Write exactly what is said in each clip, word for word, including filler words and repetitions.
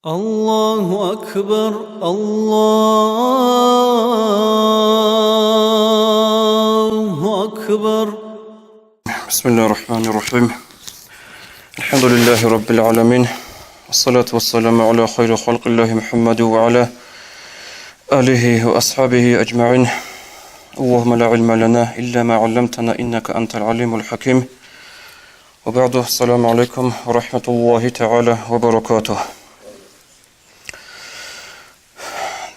الله أكبر، الله أكبر. بسم الله الرحمن الرحيم. الحمد لله رب العالمين. والصلاة والسلام على خير خلق الله محمد وعلى آله وأصحابه أجمعين. اللهم لا علم لنا إلا ما علمتنا إنك أنت العليم الحكيم. وبعد، السلام عليكم ورحمة الله تعالى وبركاته.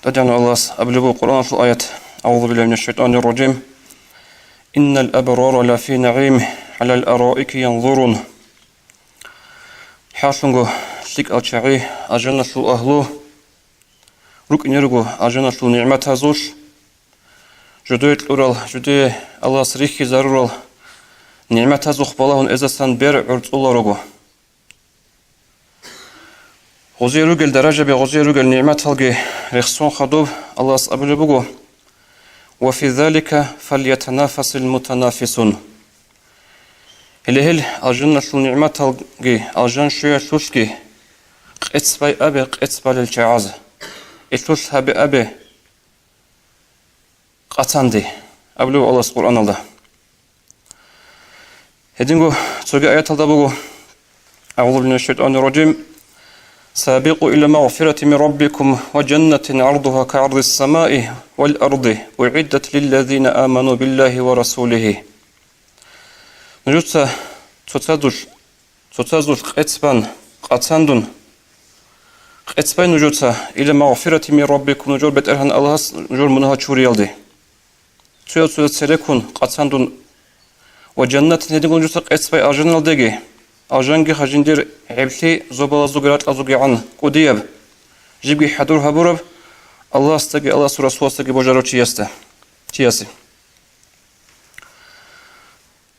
ТӀадегӀанав Аллагьас абулеб буго Къуръаналъул аят: أعوذ بالله من الشيطان الرجيم. إن الأبرار لفي نعيم على الأرائك ينظرون. ХӀакълъунго, лъикӀал чагӀи, алжаналъул агьлу, рукӀине руго алжаналъул нигӀматазулъ, жидее кьурал, жидее Аллагьас рихьизарурал нигӀматазухъ балагьун эздасан бер гӀорцӀуларого. Гъозие ругел даражаби, гъозие ругел нигӀматалги рехсон хадуб, Аллагьас абулеб буго: وفي ذلك فليتنافس المتنافسون. Гьеле гьел алжаналъул нигӀматалги алжан щвеялъулъги къец бай абе къец балел чагӀаз, гьелъулъ гьабе абе къацанде, абулеб Аллагьас Къуръаналда. Гьединго цоги аяталда буго: أعوذ بالله من الشيطان الرجيم. سابقوا إلى مغفرة من ربكم وجنة عرضها كعرض السماء والأرض أعدت للذين آمنوا بالله ورسوله. Нужеца цоцазулъ, цоцазулъ къец бан, къацандун, къец бай нужеца, إلى مغفرة من ربكم, нужер БетӀергьан Аллагьас нужер мунагьал чуриялде. Цояв-цояв цереккун, къацандун, وجنة, гьединго нужеца къец бай алжаналдеги, алжанги ха жиндир гӀеблъи зобалазулги ракьазулгигӀан кӀудияб, жибги хӀадур гьабураб, Аллагьасдаги Аллагьасул Расуласдаги божарав чиясда, чиясе.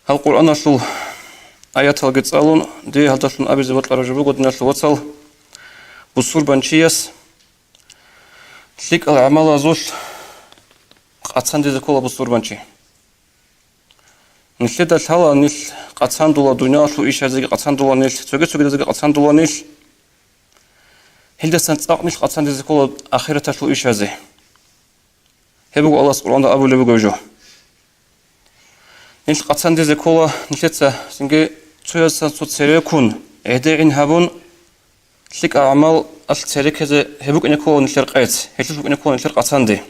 Гьал Къуръаналъул аяталги цӀалун, дие гьалдалъун абизе бокьараб жо буго, диналъул вацал, бусурбанчияс лъикӀал гӀамалазулъ къацандизе ккола бусурбанчи. Нилъеда лъала нилъ къацандула, дуниялалъул ишазеги къацандула нилъ, цоги-цогидазеги къацандула нилъ. Гьелдасан цӀакъ нилъ къацандизе ккола ахираталъул ишазе. Гьеб буго Аллагьас Къуръанда абулеб бугеб жо. Нилъ къацандизе ккола нилъеца цинги цоясда цо цереккун, гӀедегӀин гьабун, лъикӀал гӀамалалъ цереккезе гьеб букӀине ккола нилъер къец, гьелъулъ букӀине ккола нилъер къацанде.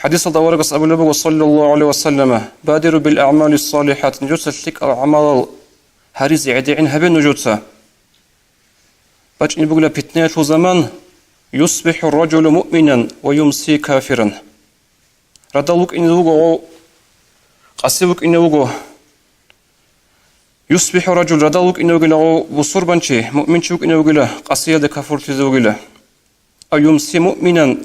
ХӀадисалда аварагас абулеб буго, صلى الله عليه وسلم: بادروا بالأعمال الصالحات, нужеца лъикӀал гӀамалал гьаризе гӀедегӀин гьабе нужеца. БачӀине бугила питнаялъул заман: يصبح الرجل مؤمنا ويمسي كافرا. Радал вукӀине вуго гъов, къаси вукӀине вуго. يصبح الرجل, радал вукӀине вугила гъов бусурбанчи, муъминчи вукӀине вугила, къасиялде кафурлъизе вугила. أو يمسي مؤمنا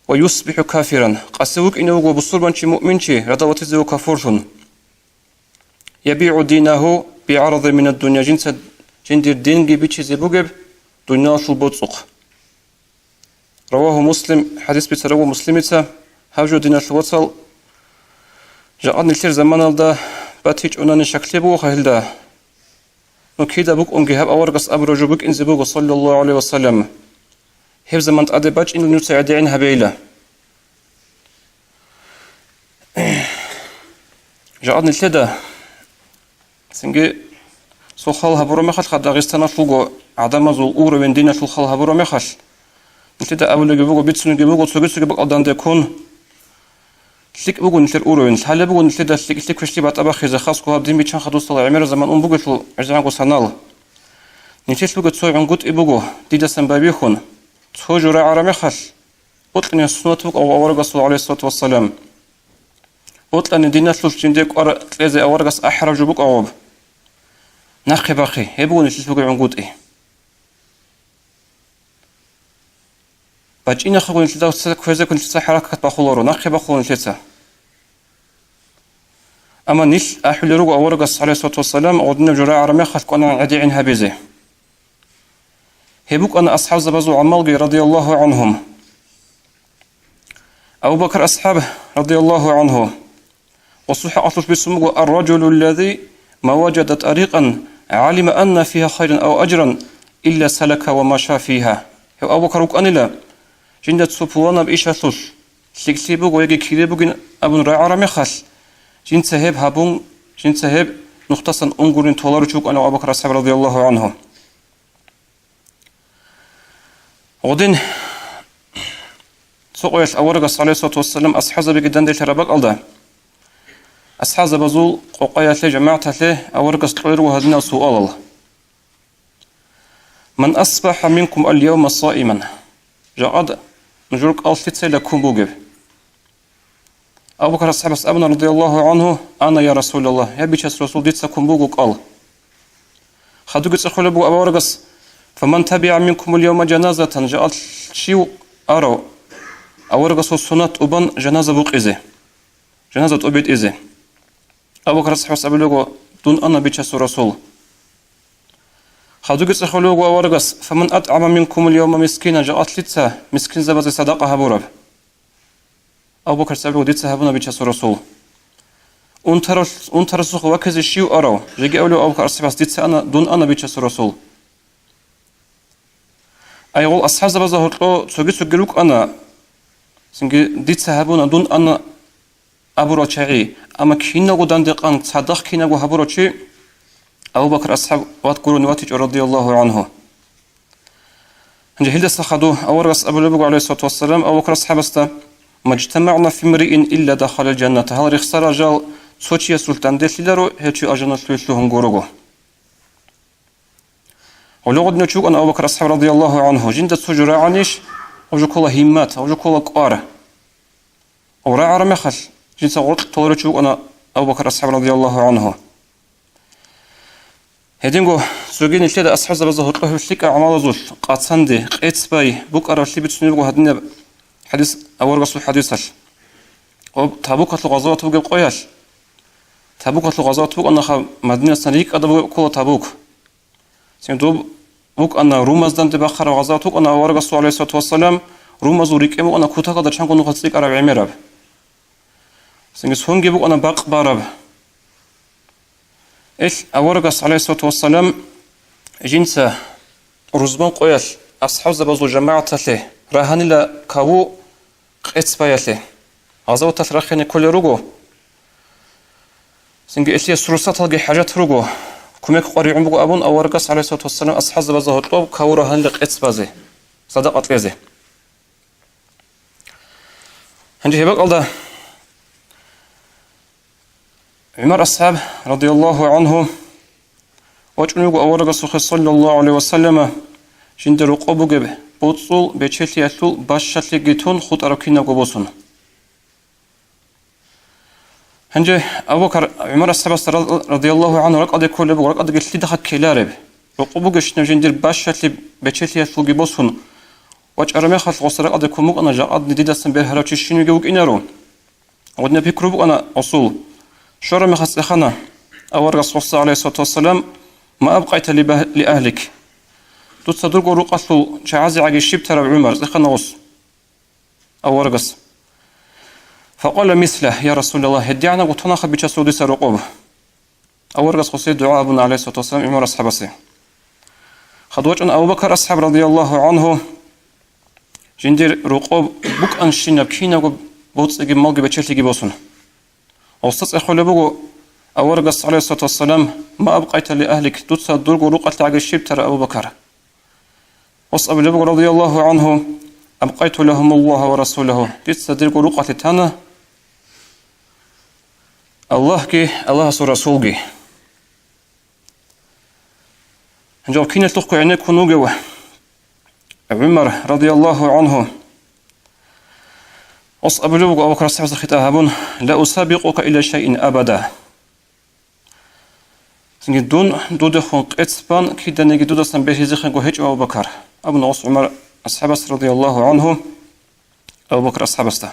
ويصبح كافرا. Къаси вукӀине вуго бусурбанчи, муъминчи, радал ватизе вуго кафурлъун. يبيع دينه بعرض من الدنيا, жинца жиндир динги бичизе бугеб дуниялалъул боцӀухъ. رواه مسلم, хӀадис бицарав вуго Муслимица. Гьаб жо, диналъул вацал, жакъа нилъер заманалда батичӀонани щаклъи бугоха гьелда. Ну, кида букӀунги гьаб аварагас абураб жо букӀинзе буго, صلى الله عليه وسلم. Гьеб заман тӀаде бачӀинилан нуца гӀедегӀин гьабейила. Жакъа нилъеда цинги цо хал гьабураб мехалъха, Дагъистаналъулго гӀадамазул уровень диналъул хал гьабураб мехалъ, нилъеда абулебги буго, бицунебги буго, цоги-цоги бакӀалда данде ккун, лъикӀ буго нилъер уровень, лъалеб буго нилъеда лъикӀлъи квешлъи батӀа бахизе, хасго гьаб дин биччан хадусала гӀемераб заман ун бугелъул гӀезегӀанго санал. Нилъелъулги цо гӀунгутӀи буго, дидасан байбихьун, цо жо рагӀараб мехалъ, бокьани суннат букӀа аварагасул, عليه الصلاة والسلام. Бокьани диналъулъ жинде кӀвар кьезе аварагас ахӀараб жо букӀа гъоб. Нахъе бахъи, гьеб буго нилъелъулги гӀунгутӀи. БачӀинахъего нилъеда кквезеккун нилъеца хӀаракат бахуларо, нахъе бахула нилъеца. Амма нилъ ахӀулел руго аварагас, عليه الصلاة والسلام, гъодинаб жо рагӀараб мехалъ кӀванагӀан гӀедегӀин гьабизе. Гьеб букӀана асхӀабзабазул гӀамалги, رضي الله عنهم. Абу Бакр асхӀаб, رضي الله عنه, гъосул хӀакъалъулъ бицун буго: الرجل الذي ما وجد طريقا علم أن فيها خيرا أو أجرا илла салака ва маша фигьа. Гьев Абу Бакар вукӀанила, жинда цо пуланаб ишалъулъ лъикӀлъи буго яги кири бугин абун рагӀараб мехалъ, жинца гьеб гьабун, жинца гьеб нухдасан унгурин толаручи вукӀана Абу Бакар асхӀаб радияллагьу гӀангьу. Гъудин цо къоялъ аварагас, гӀалайгьиссалату вассалам, асхӀабзабиги данделъараб бакӀалда, асхӀабзабазул къокъаялъе, жамагӀаталъе аварагас кьолел руго гьадинал суалал: «Ман асбахӀа минкум аль-явма саиман?» Жакъад нужер кӀал лъицайила ккун бугеб? Абу Бакар асхӀабас абуна, радияллагьу гӀангьу: «Ана, я Расулаллагь, я Бичасул Расул, дица ккун буго кӀал». Хадуги цӀехолеб буго аварагас: «Фаман табиа минкумул явма жаназатан», жакъа щив арав аварагасул сунат тӀубан жаназа букъизе, жаназа тӀубитӀизе? Абу Бакар асхӀабас абулего: «Дун ана, Бичасул Расул». Хадуги цӀехолеб буго аварагас: «Фаман атӀама минкумул явма мискина», жакъа лъица мискинзабазе садакъа гьабураб? Абу Бакар асхӀаб абулего: «Дица гьабуна, Бичасул Расул». Унтарас-, унтарасухъ вакизе щив арав? Жеги абулев Абу Бакар асхӀабас: «Дица ана, дун ана, Бичасул Расул». Ай, гъол асхӀабзабазда гьоркьо цоги-цоги рукӀана, цинги «Дица гьабуна, дун ана» абурал чагӀи, амма киналго данде къан цадахъ киналго гьабурав чи Абу Бакар асхӀаб ват гурони ватичӀо, радияллагьу гӀангьу. Гьанже гьелдаса хадув аварагас абулеб буго, гӀалайгьиссалату вассалам, Абу Бакар асхӀабасда: «МажтамагӀна фи мриин илла дахалал жанната». Гьал рехсарал жал цо чиясулъ данделъиларо, гьев чи алжаналъуве лъугьун гурого. Гьале гъодинав чи вукӀана Абу Бакар асхӀаб радияллагьу гӀангьу. Жинда цо жо рагӀанищ, гъоб жо ккола гьиммат, гъоб жо ккола кӀвар. Гъоб рагӀараб мехалъ, жинца гъоркь толарав чи вукӀана Абу Бакар асхӀаб радияллагьу гӀангьу. Гьединго цоги нилъеда асхӀабзабазда гьоркьоб гьеб лъикӀаб гӀамалазулъ къацанде, къецбай букӀараблъи бицунеб буго гьадинаб хӀадис, аварагасул хӀадисалъ. Гъоб Табукалъул гъазават бугеб къоялъ, Табукалъул гъазават букӀанаха, Мадинасан рикӀкӀада бугеб ккола Табук. Цин доб букӀана румазда данде бахъараб гъазават букӀана, аварагасул, гӀалайгьиссалату вассалам, румазул рикӀкӀен букӀана кутакалда чанго нухалъ цӀикӀкӀараб гӀемераб. Цинги сонги букӀана бакъ бараб. Ил аварагас, гӀалайгьиссалату вассалам, жинца рузман къоялъ асхӀабзабазул жамагӀаталъе рагьанила каву къецбаялъе. Гъазаваталъ рахъине кколел руго. Цинги илъе сурсаталги хӀажат руго. Кумек къваригӀун буго абун, аварагас, гӀалайгьиссалату вассалам, асхӀабзабазда гьоркьоб каву рагьанила къецбазе, садакъа кьезе. Гьанже гьеб бакӀалда ГӀумар асхӀаб, радияллагьу гӀангьу, вачӀун вуго аварагасухъе, саллаллагьу гӀалайгьи ва саллама, жинда рокъоб бугеб боцӀул бечелъиялъул бащалъиги тун хутӀараб кинабго босун. Гьанже Абу Бакар ГӀумар асхӀабасда ра-, радияллагьу гӀангьу, ракӀалде кколеб буго, ракӀалдеги лъидахъа ккелареб. Рокъоб бугещинаб жиндир бащалъи бечелъиялъулги босун вачӀараб мехалъ, гъос ракӀалде ккун букӀана, жакъа дидасан бергьарав чи щинавиги вукӀинаро. Гъодинаб пикру букӀана гъосул. Щвараб мехалъ цӀехана аварагас гъосда, гӀалайгьиссалату вассалам: «Ма абкъайта ли багь-, ли агьлик». Дуца дурго рукъалъул чагӀазегӀаги щиб тараб, ГӀумар, цӀехана гъос аварагас. Факъала мисла, я Расулаллагь, гьедигӀанабго тонаха, Бичасул, дица рокъоб. Аварагас гъосе дугӀа абуна, гӀалайгьиссалату вассалам, ГӀумар асхӀабасе. Хадув вачӀун Абу Бакар асхӀаб, радияллагьу гӀангьу, жиндир рокъоб букӀанщинаб кинабго боцӀиги малги бечелъиги босун. Гъосда цӀехолеб буго аварагас, гӀалайгьиссалату вассалам: «Ма абкъайта ли агьлик», дуца дурго рукъалъегӀаги щиб тараб, Абу Бакар? Гъос абулеб буго, радияллагьу гӀангьу: «Абкъайту лагьумуллагьа ва расулагьу», дица дирго рукъалъе тана Аллагьги Аллагьасул Расулги. Гьанже киналъухъго гӀенеккун вугев ГӀумар, радияллагьу гӀангьу, гъос абулеб буго, Абу Бакар асхӀабасда хитӀаб гьабун: «Ла усабикъука иля шайин абада». Цинги: «Дун дудехун къецбан киданиги дудасан бергьизехинго гьечӀо, Абу Бакар», абуна гъос ГӀумар асхӀабас, радияллагьу гӀангьу, Абу Бакар асхӀабасда.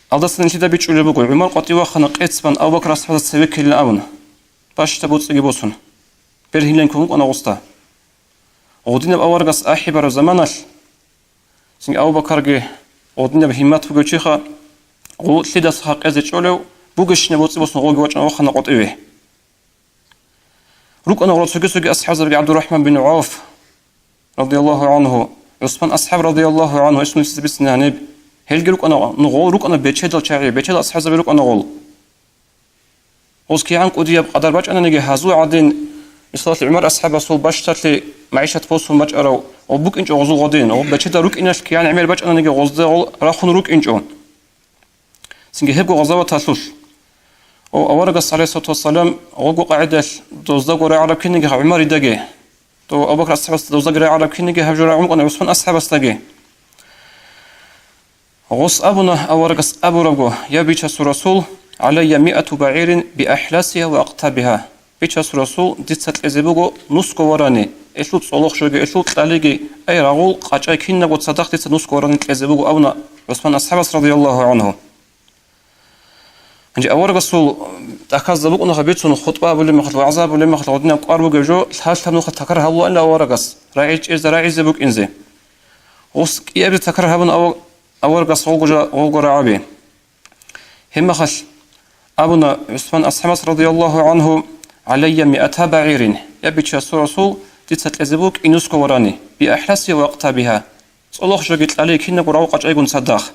Алдаса нилъеда бичӀчӀулеб буго, ГӀумар къватӀив вахана къецбан Абу Бакар асхӀабасда цеве ккелин абун, бащдаб боцӀиги босун, бергьилин ккун вукӀана гъосда. Гъудинаб аварагас ахӀи бараб заманалъ, цинги Абу Бакарги гъудинаб гьиммат бугев чиха, гъуллъидаса къезе чӀолев, бугещинаб боцӀи босун гъоги вачӀун вахана къватӀиве. РукӀана гъола цоги-цоги асхӀабзабиги ГӀабдурахӀман бин ГӀавф, радияллагьу гӀангьу, ГӀусман асхӀаб, радияллагьу гӀангьу, гьесул нилъеца бицина гьаниб. Гьелги рукӀана, ну, гъол рукӀана бечедал чагӀи, бечедал асхӀабзаби рукӀана гъол. Гъоз кигӀан кӀудияб къадар бачӀананиги гьазул гӀадин, мисалалъе, ГӀумар асхӀабасул бащдалъе магӀишат босун бачӀарав, гъоб букӀинчӀо гъозул гъодин, гъоб бечедал рукӀиналъ кигӀан гӀемер бачӀананиги гъозда гъол рахун рукӀинчӀо. Цинги гьебго гъазаваталъулъ, о, аварагас, гӀалайгьиссалату вассалам, гъобго къагӀидаялъ доздаго рагӀараб кинниги ГӀумаридаги, то Абу Бакр асхӀабасда доздаги рагӀараб кинниги гьаб жо рагӀун рукӀана ГӀусман асхӀабасдаги. Гъос абуна аварагас абурабго: «Я Бичасул Расул, гӀалайя миату багӀирин биахӀласиха ва актабиха». Бичасул Расул, дица кьезе буго нусго варани, элъул цӀолохъ жоги, элъул кьалиги, ай, рагъул къачӀай кинабго цадахъ дица нусго варани кьезе буго, абуна ГӀусман асхӀабас, радияллагьу гӀангьу. Гьанже аварагасул тӀахьазда букӀунаха бицун, хутӀба абулеб мехалъ, вагӀза абулеб мехалъ, гъодинаб кӀвар бугеб жо лъаб-лъаб нухалъ такрар гьабулаанила аварагас, рагӀи чӀезда рагӀизе букӀинзе. Гъос кӀиабизе такрар гьабуна ава-, аварагас гъолго жа-, гъолго рагӀаби. Гьебмехалъ абуна ГӀусман асхӀабас, радияллагьу гӀангьу: «ГӀалайя миата багӀирин». Я Бичасул Расул, дица кьезе буго кӀинусго варани, биахӀласиха ва актабиха, цӀолохъ жоги кьалиги кинабго рагъул къачӀайгун цадахъ.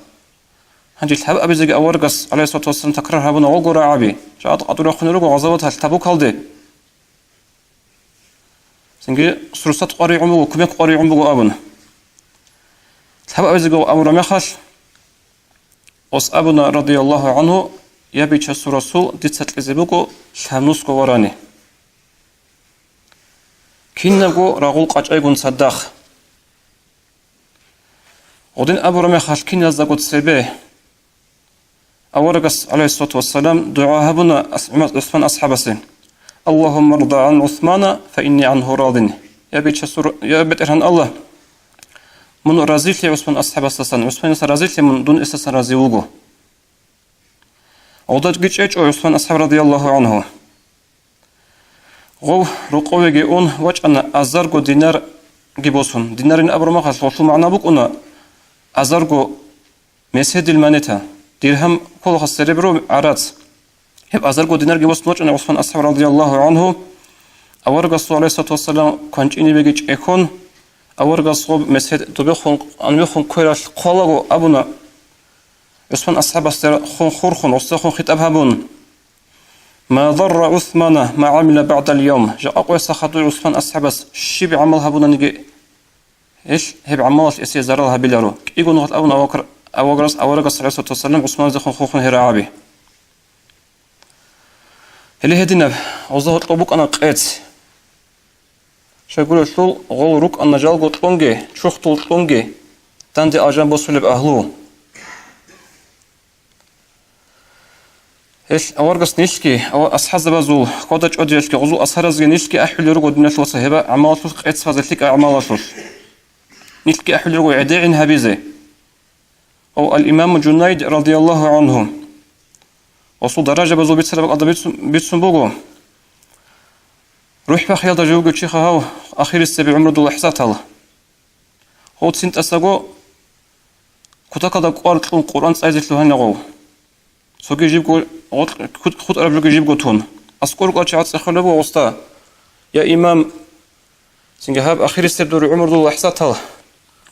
Гьанже лъабабизеги аварагас, гӀалайгьиссалату вассалам, такрар гьабуна гъолго рагӀаби, жакъа къадур рахъунел руго гъазаваталъ Табукалде. Цинги сурсат къваригӀун буго, кумек къваригӀун буго абун. Лъабабизеги абураб мехалъ, гъос абуна, радияллагьу гӀангьу: «Я Бичасул Расул, дица кьезе буго лъабнусго варани, кинабго рагъул къачӀайгун цадахъ». Гъодин абураб мехалъ киназдаго цебе аварагас, гӀалайгьиссалату вассалам, дугӀа гьабуна ас-, ГӀумар, ГӀусман асхӀабасе: «Аллагьумма рда гӀан ГӀусмана, фа инни гӀангьу радин». Я Бичасул, я БетӀергьан Аллагь, мун разилъе ГӀусман асхӀабасдасан, ГӀусманасдасан разилъе мун, дун гьесдасан рази вуго. Гъолдаги чӀечӀо ГӀусман асхӀаб, радияллагьу гӀангьу. Гъов рокъовеги ун вачӀана азарго динарги босун. Динарин абураб мехалъ гъолъул магӀна букӀуна азарго меседил монета, диргьам кколаха, серебро гӀарац. Гьеб азарго динарги босун вачӀана ГӀусман асхӀаб, радияллагьу гӀангьу, аварагасул, гӀалайгьиссалату вассалам, кванчӀинибеги чӀехьон, аварагас гъоб месед добехун, анбехун квералъ хъвалаго абуна, ГӀусман асхӀабасде хун хурхун, гъосдехун хитӀаб гьабун: «Ма дарра ГӀусмана ма гӀамила багӀдал явм». Жакъа къоясда хадур ГӀусман асхӀабас щиб гӀамал гьабунаниги, гьелъ гьеб гӀамалалъ гьесие зарал гьабиларо. КӀиго нухалъ абун авагар-, авагарас, аварагас, гӀалайгьиссалату вассалам, ГӀусманаздехун хурхун гьера гьаби. Гьеле гьединаб, гъозда гьоркьоб букӀана къец. Щайгурелъул гъол рукӀана жалго кьунги, чурхдул кьунги, данде алжан босулеб агьлу. Гьелъ аварагас нилъги, ава-, асхӀабзабазул хьвада-чӀвадиялъги, гъозул асаразги нилъги ахӀулел руго, диналъул вацал, гьеб гӀамалалъулъ, къец базе лъикӀаб гӀамалалъулъ. Нилъги ахӀулел руго гӀедегӀин гьабизе. Ва ал-Имаму Жунайд, радияллагьу гӀангьу, гъосул даражабазул бицараб бакӀалда бицун, бицун буго: «РухӀ бахъиялда жив вугев чиха гьав ахирисеб гӀумрудул лахӀзатал. Гъов цинтӀасаго кутакалда кӀвар кьун Къуръан цӀайзе лъугьана гъов. Цоги жибго гъоркь-, хутӀ-, хутӀараб жоги жибго тун. АскӀор кӀвар чи гӀацӀцӀехолеб буго гъосда: Я имам, цинги гьаб ахирисеб дур гӀумрудул лахӀзатал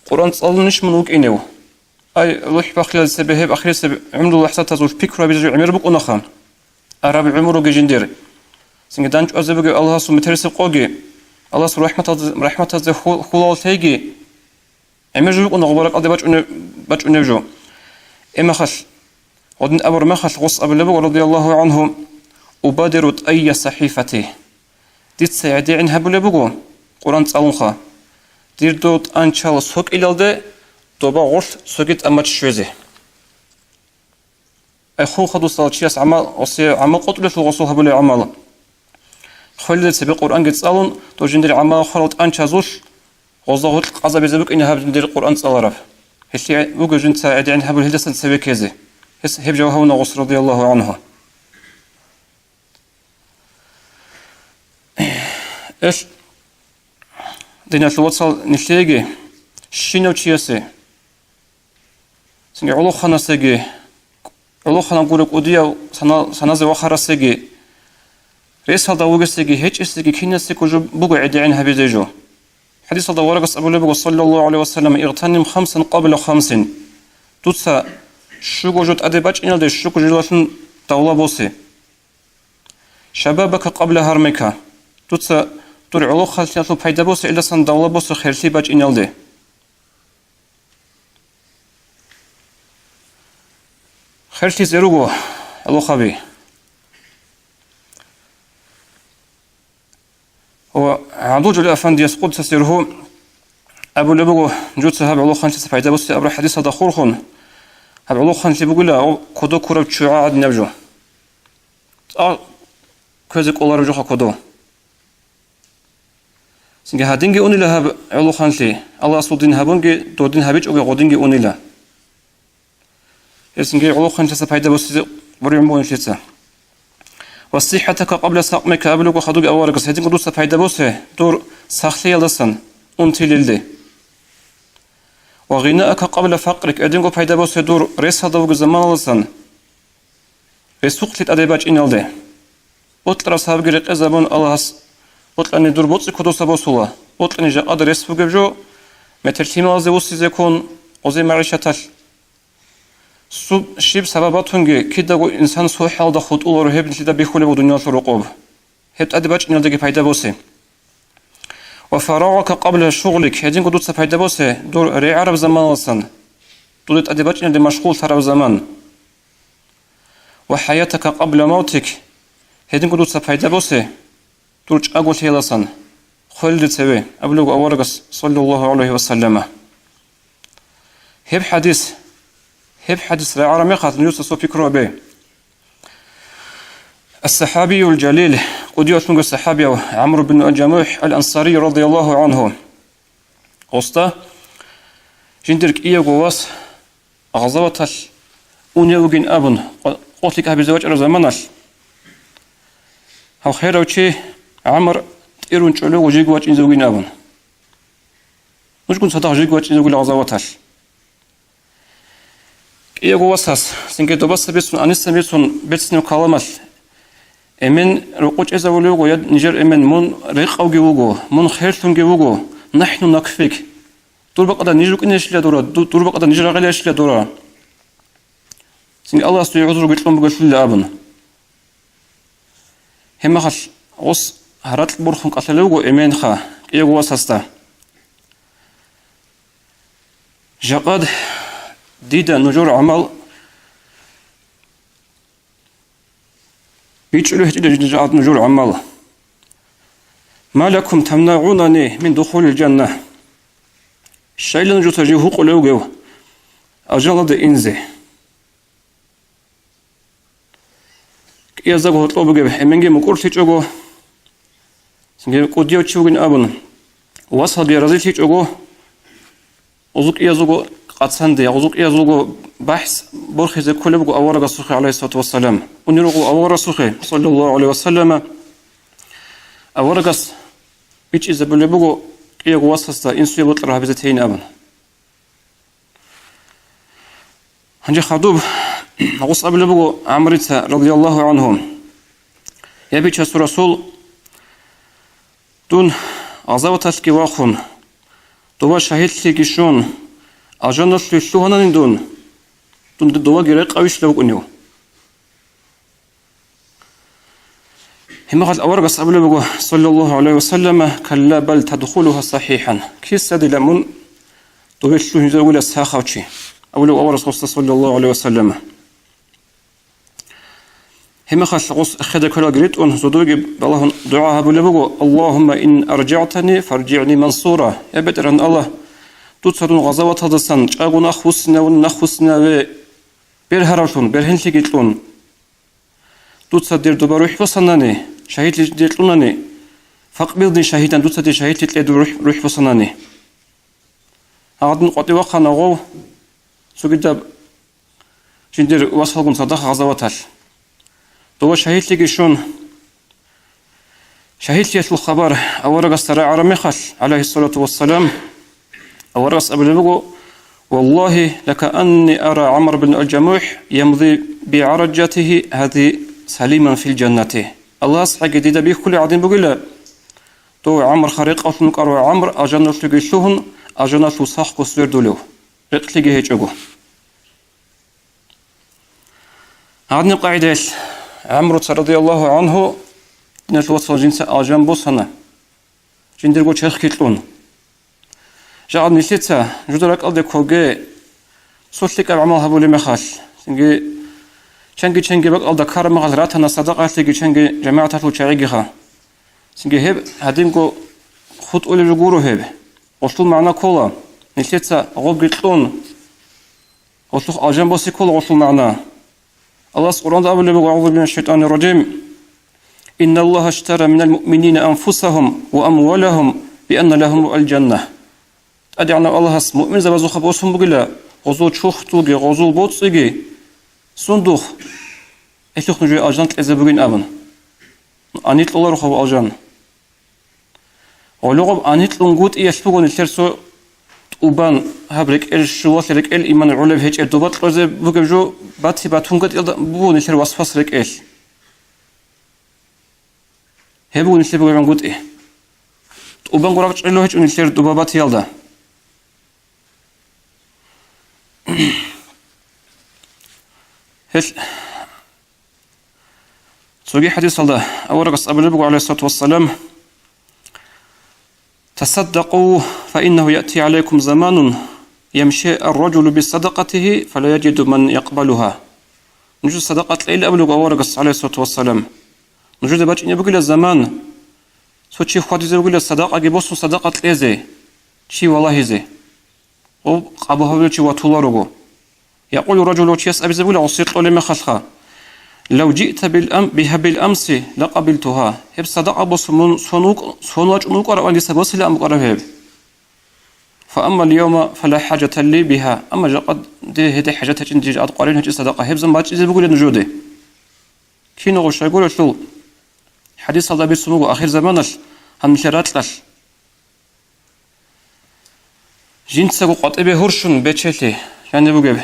Къуръан цӀалунищ мун вукӀинев?» Ай, рухӀ бахъиялде цебе гьеб ахирисеб гӀумрул лахӀзатазул пикру гьабизе жо гӀемер букӀунаха. Араб гӀумруги жиндир. Цинги дандчӀвазе бугеб Аллагьасул метерисеб къоги, Аллагьасул рахӀматаз-, рахӀматазде ху-, хулал лъейги, гӀемер жо букӀуна гъоб ракӀалде бачӀунеб, бачӀунеб жо. Гьебмехалъ, гъодин абураб мехалъ гъос абулеб буго, радияллагьу гӀангьу: «Убадиру тӀайя сахӀифати». Дица гӀедегӀин гьабулеб буго Къуръан цӀалунха. Дир дов тӀанчал сокӀилалде доба гъорлъ цоги тӀамач щвезе. Ай, хун хадусал чияс гӀамал, осе гӀамал къотӀулелъул гъосул гьабулеб гӀамал. Хвелида цебе Къуръанги цӀалун, дов жиндир гӀамал хварал тӀанчазулъ гъозда гъоркь къазабизе букӀине гьаб жиндир Къуръан цӀалараб. Гьелъие вуго жинца гӀедегӀин гьабулеб гьелдасан цеве ккезе. Гьес гьеб жаваб гьавуна гъос, радияллагьу гӀангьу. Эл, диналъул вацал, нилъееги, щинав чиясе, цинги гӀолоханасеги, гӀолохана гуреб кӀудияв сана-, саназе вахарасеги, Ресалда вугесеги гьечӀесеги кинасего жо буго гӀедегӀин гьабизе жо. ХӀадисалда аварагас абулеб буго, саллаллагьу гӀалайгьи ва саллам: «Игътаним хамсан къабла хамсин». Дуца щуго жо тӀаде бачӀиналде щуго жилалъун давла босе. «Шабабака къабла гьарамика». Дуца дур гӀолохъанлъиялъул пайда босе, гьелдасан давла босе херлъи бачӀиналде. Херлъизе руго гӀолохъаби. Ва ГӀабдулжалил афандияс, къуддиса сирругьу, абулеб буго, жуца гьаб гӀолохъанлъиялъа пайда босе абураб хӀадисалда хурхун, гьаб гӀолохъанлъи бугила кодо ккураб ччугӀа гӀадинаб жо. ЦӀакъ кквезе кӀолареб жоха кодо. Цинги гьадинги унила гьаб гӀолохъанлъи, Аллагьасул дин гьабунги, додин гьабичӀоги гъодинги унила. Гьесинги гӀолохъанлъиялъа пайда босизе гӀуригӀун бугин лъица. «Ва сихӀатака къабла сакъмика», абулеб буго хадубги аварагас, гьединго дуца пайда босе дур сахлъиялдасан унтилелде. «Ва гъинаака къабла факърик», гьединго пайда босе дур ресалда вугеб заманалдасан ресухъли тӀаде бачӀиналде. Бокьараб сабабги рекъезабун Аллагьас, бокьани дур боцӀи кодоса босула, бокьани жакъа рес бугеб жо, метер лъималазе вуссизе ккун, гъозе магӀишаталъ. Суб-, щиб сабаб батунги, кидаго инсан сухӀалда хутӀуларо гьеб нилъеда бихьулеб буго дуниялалъул рокъоб. Гьеб тӀаде бачӀиналдеги пайда босе. «Ва фарагъака къабла шугълик», гьединго дуца пайда босе дур регӀараб заманалдасан, дуда тӀаде бачӀиналде машгъуллъараб заман. «Ва хӀаятака къабла мавтик», гьединго дуца пайда босе дур чӀаголъиялдасан, хвелде цеве, абулеб буго аварагас, саллаллагьу гӀалайгьи ва саллама. Гьеб хӀадис, гьеб хӀадис рагӀараб мехалъ нужеца цо пикру гьабе. Ас-сахӀабиюл жалил, кӀудиявлъунго сахӀабияв ГӀамру бин аль-ЖамухӀ аль-Ансарий радияллагьу гӀангьу. Гъосда жиндир кӀиявго вас гъазаваталъ унев вугин абун, къо-, къо лъикӀ гьабизе вачӀараб заманалъ, гьав херав чи ГӀамр тӀирун чӀолев вужиго вачӀинзе вугин абун. Нужгун цадахъ жиги вачӀине вугила гъазаваталъ. КӀиявго васас, цинги добаса бицун, гьаниса бицун берцинаб каламалъ, эмен рокъов чӀезавулев вуго, я нижер эмен, мун рекъавги вуго, мун херлъунги вуго, нахӀну накфик. Дур бакъда ниж рукӀинищила дура, ду-, дур бакъда ниж рагъилищила дура. Цинги Аллагьас дуе гӀузруги кьун бугелъулила абун. Гьебмехалъ гъос гьаракь борхун кӀалъалев вуго эменха кӀиявго васасда. Жакъад дида нужер гӀамал бичӀчӀулев гьечӀила жакъад нужер гӀамал. Ма лакум тамнагӀунани мин духулил жанна. Щайила нужеца жив гьукъулев вугев алжаналде инзе? КӀияздаго гьоркьоб бугеб эменги мукӀурлъичӀого, цинги кӀудияв чи вугин абун, васалги разилъичӀого, гъозул кӀиязулго къацанде, гъозул кӀиязулго бахӀс борхизе кколеб буго аварагасухъе, гӀалайгьиссалату вассалам. Унел руго аварагасухъе, саллаллагьу гӀалайгьи вассаллама, аварагас бичӀчӀизабулеб буго кӀиявго васасда инсуе бокьараб гьабизе тейин абун. Гьанже хадуб гъос абулеб буго ГӀамрица, радияллагьу гӀангьу: «Я Бичасул Расул, дун гъазаваталъги вахун, дова шагьидлъиги щун, алжаналъуе лъугьанани дун, дун доваги рекъавищ вукӀунев?» Гьебмехалъ аварагас абулеб буго, саллаллагьу гӀалайгьи вассаллама: «Калла, бал тадхулугьа сахӀихӀан». Киса дила мун дове лъугьинзе вугила сахав чи, абулеб аварагас гъосда, саллаллагьу гӀалайгьи вассаллама. Гьебмехалъ гъос хеда квералги ритӀун, зодовеги балагьун дугӀа гьабулеб буго: «Аллагьумма ин аржагӀтани, фаржигӀни мансура». Я БетӀергьан Аллагь, дуца дун гъазаваталдасан чӀаго нахъвуссинавун, нахъвуссинаве бергьаравлъун, бергьенлъиги кьун. Дуца дир доба рухӀ босанани, шагьидлъи дир кьунани, факъбилни шагьидан, дуца дир шагьидлъи кье дир рухӀ, рухӀ босанани. Гьадин къватӀив вахъана гъов цогидаб жиндир васалгун цадахъ гъазаваталъ. Дова шагьидлъиги щун, шагьидлъиялъул хабар аварагасда рагӀараб мехалъ, гӀалайгьиссалату вассалам, аварагас абулеб буго: «Валлагьи, лакаанни ара ГӀамр бин аль-ЖамухӀ ямзи бигӀараджатигьи гьази салиман фил жаннати». Аллагьасхъаги дида бихьулеб гӀадин бугила, дов ГӀамр, ха рекъалъун вукӀарав ГӀамр, алжаналъуги лъугьун, алжаналъул сахго свердулев, рекълъиги гьечӀого. Гьадинаб къагӀидаялъ ГӀамруца радияллагьу гӀангьу, диналъул вацал, жинца алжан босана, жиндирго черхги кьун. Жагьад нилъеца жуда ракӀалде ккоге цо лъикӀаб гӀамал гьабулеб мехалъ, цинги чанги-чанги бакӀалда ккараб мехалъ ратана садакъаялъеги чанги жамагӀаталъул чагӀигиха. Цинги гьеб гьадинго хутӀулеб жо гуро гьеб. Гъолъул магӀна ккола, нилъеца гъобги кьун, гъолъухъ алжан босе ккола гъолъул магӀна. Аллагьас Къуръанда абулеб буго: «أعوذ بالله من الشيطان الرجيم. إن الله اشترى من المؤمنين أنفسهم وأموالهم بأن لهم الجنة». ТӀадегӀанав Аллагьас муъминзабазухъа босун бугила гъозул чурхдулги, гъозул боцӀиги сундухъ, гьелъухъ нужее алжан кьезе бугин абун. Анилъ кьоларо гьав алжан. Гъолъухъ анилъунгутӀиялъ буго нилъер цо тӀубан, гьаб рекӀел щулалъе рекӀел иман гӀолеб гьечӀеб дуба кьезе бугеб жо бати батунгутӀиялда буго нилъер васвас рекӀел. Гьеб буго нилъер бугебгӀунгутӀи. ТӀубанго ракӀчӀело гьечӀо нилъер дуба батиялда. Гьелъ Цоги хӀадисалда аварагас абулеб буго, гӀалайгьиссалату вассалам: «تصدقوا فإنه يأتي عليكم زمان يمشي الرجل بصدقته فلا يجد من يقبلها». Нужеца садакъа кьейилан абулеб буго аварагас, гӀалайгьиссалату вассалам. Нужеда бачӀине бугила заман, цо чи хьвадизе вугила садакъаги босун садакъа кьезе, чи валагьизе. Гъоб къабул гьабулев чи ватуларого. يقول الرجل, гъов чияс абизе бугила гъосие кьолеб мехалъха: «لو جئت بالأم-، بها بالأمس لقبلتها». Гьеб садакъа босун мун сон вукӀ-, сон вачӀун вукӀаравани, дица босилаан букӀараб гьеб. «فأما اليوم فلا حاجة لي بها». Амма жакъа дие гьеде хӀажат гьечӀин, дие жакъа къваригӀун гьечӀин садакъа, гьеб заман бачӀизе бугила нужеде. Киналго щайгурелъул хӀадисалда бицун буго ахирзаманалъ, гьанилъер ракьалъ. Жинцаго къватӀибе гьурщун бечелъи, яни бугеб,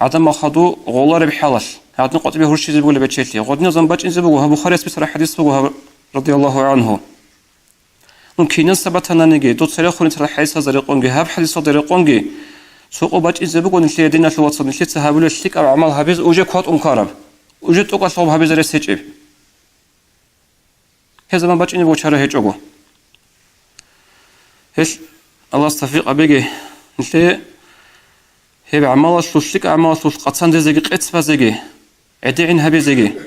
гӀадамал хадув гъолареб хӀалалъ, гьадин къватӀибе гьурщизе бугила бечелъи. Гъодиназан бачӀинзе буго, гьаб Бухарияс бицараб хӀадис буго гьаб, радияллагьу гӀангьу. Ну, кинаса батананиги, дов церехун царал хӀадисазда рекъонги, гьаб хӀадисалда рекъонги, цо къо бачӀинзе буго нилъее, диналъул вацал, нилъеца гьабулеб лъикӀаб гӀамал гьабизе уже кватӀун ккараб, уже тӀокӀалъ гъоб гьабизе рес гьечӀеб. Гьеб заман бачӀине буго чара гьечӀого. Гьелъ Аллагьас тавфикъ гьабеги нилъее гьеб гӀамалалъул, лъикӀаб гӀамалалъул къацандезеги къецӀ базеги, гӀедегӀин гьабизеги.